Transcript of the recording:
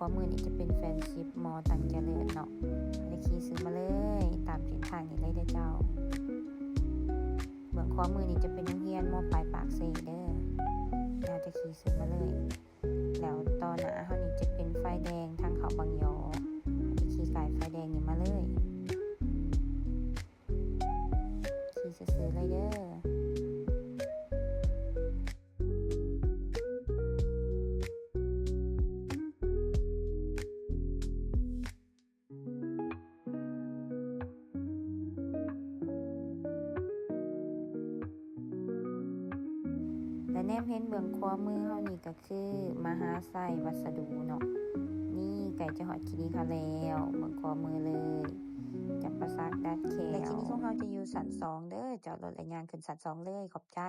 ຂວາມືນີ້ຈະເປັນແຟນຊິບ ມ.ຕັງຈະເລີນເນາະ ແລ້ວຂີ່ຊື່ມາເລີຍ ຕາມເສັ້ນທາງນີ້ເລີຍເດີເຈົ້າ. ເບື້ອງຂວາມືນີ້ຈະເປັນໂຮງຮຽນ ມ.ປາຍປາກເຊເດີ ເຮົາຈະຂີ່ຊື່ມາເລີຍ. ແລ້ວຕໍ່ໜ້າເຮົານີ້ຈະເປັນໄຟແດງທາງເຂົ້າບັງຢໍ ເຮົາຈະຂີ່ກາຍໄຟແດງນີ້ມາເລີຍ ຂີ່ຊື່ໆເລີຍເດີ. ແລະ ແນມເຫັນເບື້ອງຂວາມືເຮົານີ້ກະຄືມະຫາໄຊວັດສະດູເນາະ. ນີ້ໃກ້ຈະຮອດຄລີນິກເຮົາແລ້ວ ເບື້ອງຂວາມືເລີຍ ຈຳປາສັກດັດແຄວ. ແລະ ຄລີນິກຂອງເຮົາຈະຢູ່ຊັ້ນສອງເດີ ຈອດລົດແລ້ວຍ່າງຂຶ້ນຊັ້ນສອງເລີຍ. ຂອບໃຈ.